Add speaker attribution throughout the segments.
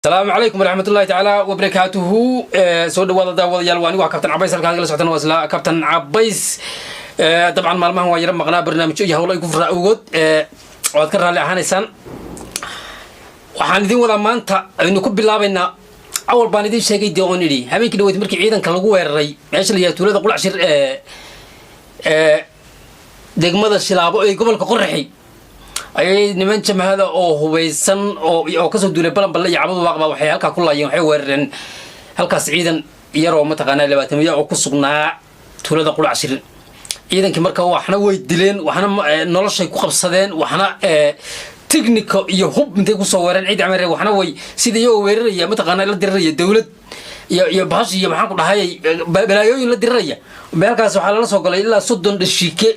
Speaker 1: Asalaamu calaykum waraxmatullahi tacaala wabarakaatuhu. Soo dhawaada, daawadayaal. Waa anigu waa Kabtan Cabays. Halkaan kala socotana waa isla Kabtan Cabays. Dabcan maalmahan waa yaro maqnaa, barnaamijyo iyo howlo ay ku furaa awgood, waad ka raalli ahaanaysaan. Waxaan idin wadaa maanta, aynu ku bilaabaynaa, awal baan idin sheegay dee oon idhi habeenkii dhaweyd markii ciidanka lagu weeraray meesha la yidhaha tuulada Qulacshir ee degmada Shilaabo ee gobolka Qoraxi, ayay niman jamahada oo hubaysan oo kasoo duulay Balanballe iyo Cabadu Waaqba waxay halkaa ku laayeen, waxay weerareen halkaas ciidan yaroo mataqaanaa 20-miya oo ku sugnaa tuulada Qulacshir. Ciidankii marka waxna way dileen, waxna noloshay ku qabsadeen, waxna tignico iyo hub intay kusoo weerareen ciid camare, waxna way sida iyagoo weeraraya mataqaanaa la diriraya dowlad iyo bahash iyo maxaan ku dhahay balaayooyin la diriraya. Halkaas waxaa lala soo galay ilaa 30 dhashiike,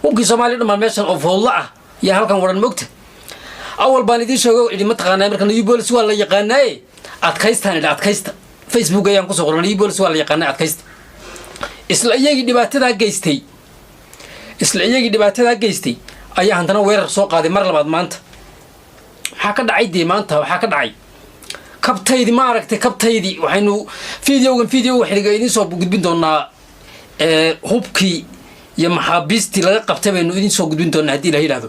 Speaker 1: hubkii Soomaaliya dhammaan meeshan oo foodla ah yaa halkan waran mogta. Awal baan idiin sheego idhi mataqaanaa marka New Police waa la yaqaanaaye adkaystaan idhi, adkaysta. Facebook ayaan kusoo qoray "New Police waa la yaqaanaa, adkaysta". Isla iyagii dhibaatadaa geystay ayaa haddana weerar soo qaaday mar labaad. Maanta maxaa ka dhacay dee? Maanta waxaa ka dhacay kabtaydi, ma aragtay kabtaydi? Waxaynu videogan videoga xiliga idiin soo gudbin doonaa hubkii iyo maxaabiistii laga qabtay baynu idiin soo gudbin doonaa haddii la yidhahdo.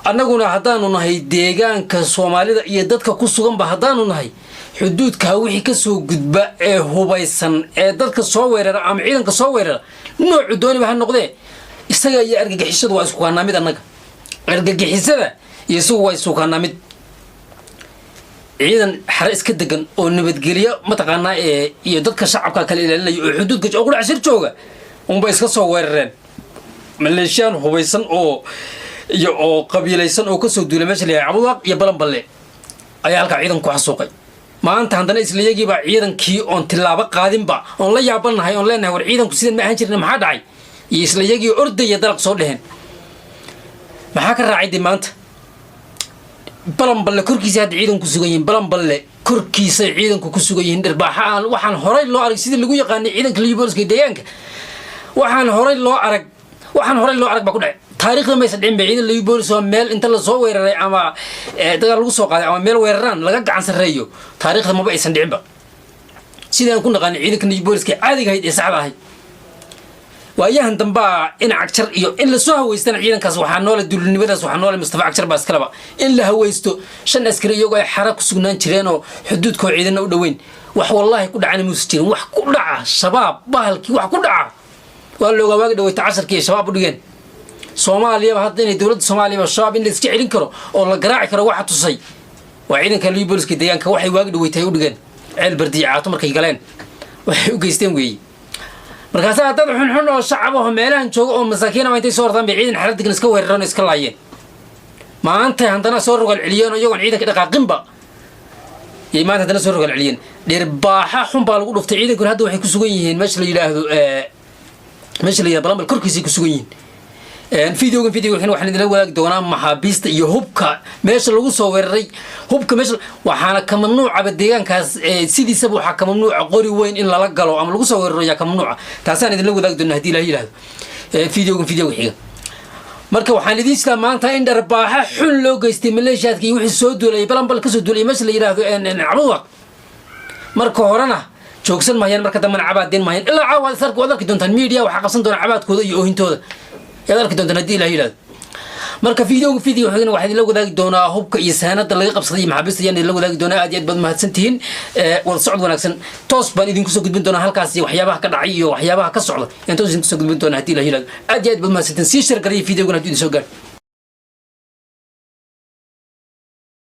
Speaker 1: Annaguna haddaanu nahay deegaanka Soomaalida iyo dadka ku suganba haddaanu nahay, xuduudka wixii kasoo gudba ee hubaysan ee dadka soo weerara ama ciidanka soo weerara, noocu dooniba ha noqdee, isaga iyo argagixisadu waa isku kaanaa mid. Annaga argagixisada iyo isagu waa isku kaanaa mid. Ciidan xare iska degan oo nabadgelyo mataqaanaa ee iyo dadka shacabka kala ilaalinaya oo xuduudka oo Qudhacshir jooga unba iska soo weerareen maleeshiyaan hubaysan oo iyo oo qabiilaysan oo kasoo duulay meesha la yahay Cabudwaaq iyo Balanballe ayaa halkaa ciidanku ku xasuuqay. Maanta haddana isla iyagiibaa ciidankii oon tillaabo qaadinba oon la yaabanahay, oon leenahay war ciidanku sidan ma ahaan jirna, maxaa dhacay? Iyo isla iyagii ordaya dalaq soo dheheen. Maxaa ka raacay dee? Maanta Balanballe korkiisa hadda ciidanku sugan yihiin, Balanballe korkiisay ciidanku ku sugan yihiin. Dhirbaaxa aan waxaan horay loo arag, sidii lagu yaqaanay ciidanka Liyu Booliska deegaanka, waxaan horay loo arag, waxaan horay loo arag baa ku dhacay. Taariikhda maysa dhicin ba ciidan Liyu Boolis oo meel inta lasoo weeraray ama dagaal lagu soo qaaday ama meel weeraraan laga gacan sarreeyo. Taariikhda maba aysan dhicinba sidaan ku naqaanay ciidanka Liyu Booliska caadiga ahayd ee saxda ahayd. Waayahan dambaa in Cagjar iyo in lasoo haweystana ciidankaas waxaa noole, duulinimadaas waxaa noole Mustafa Cagjar baa iskalaba. In la haweysto shan askari iyagoo ay xara ku sugnaan jireen oo xuduudkoo ciidana u dhoweyn, wax wallaahi ku dhacana muusa jirin. Wax ku dhaca Shabaab bahalkii wax ku dhaca waa loogaa. Waagi dhaweyta casharkii ay Shabaab u dhigeen Soomaaliyaba, hadda inay dowladda Soomaaliyaba Shabaab in la iska celin karo oo la garaaci karo waxa tusay waa ciidanka Liyu Booliska deegaanka. Waxay waagi dhaweytay ay u dhigeen Ceel Bardiya Caato markay galeen waxay u geysteen weeye. Markaasaa dad xunxun oo shacab aho meelahan jooga oo masaakiin ama intay soo ordaan bay ciidan xalad degan iska weerareen oo iska laayeen. Maanta haddana soo rogaal celiyeen oo iyagoon ciidanka dhaqaaqinba yay maanta haddana soo rogaal celiyeen. Dhirbaaxa xun baa lagu dhuftay ciidankuna. Hadda waxay ku sugan yihiin meesha la yidhahdo Balambal korkiisay ku sugan yihiin. Videogan videogan waxaan idinla wadaagi doonaa maxaabiista iyo hubka meesha lagu soo weeraray, hubka meesha. Waxaana ka mamnuucaba deegaankaas sidiisaba waxaa ka mamnuuca qori weyn in lala galo ama lagu soo weeraro ayaa ka mamnuuca. Taasaan idinla wadaagi doonaa haddii Ilaah yidhahdo videogan videoga xiga. Marka waxaan idiin sidaa maanta in dharbaaxa xun loo geystay maleeshiyaadka iyo wixii soo duulayay Balanbal kasoo duulayay meesha la yidhaahdo Cabudwaq. Marka horena joogsan maayaan, marka dambena cabaadeen maayaan ilaa caawa. Waad arki doontaan, media waxaa qabsan doona cabaadkooda iyo oohintooda yaad arki doontaan haddii Ilaah yidhahdo. Marka videoga video xigana waxaa idinla wadaagi doonaa hubka iyo saanada laga qabsaday iyo maxaabiista ayaan idinla wadaagi doonaa. Aad iyo aad baad mahadsantihiin. Wada socod wanaagsan. Toos baan idinku soo gudbin doonaa halkaas iyo waxyaabaha ka dhacay iyo waxyaabaha ka socda ayaan toos idinku soo gudbin doonaa haddii Ilah yidhahdo. Aad iyo aad baad mahadsantihiin. Sii share garaya videogan hadduu idin soo gaadho.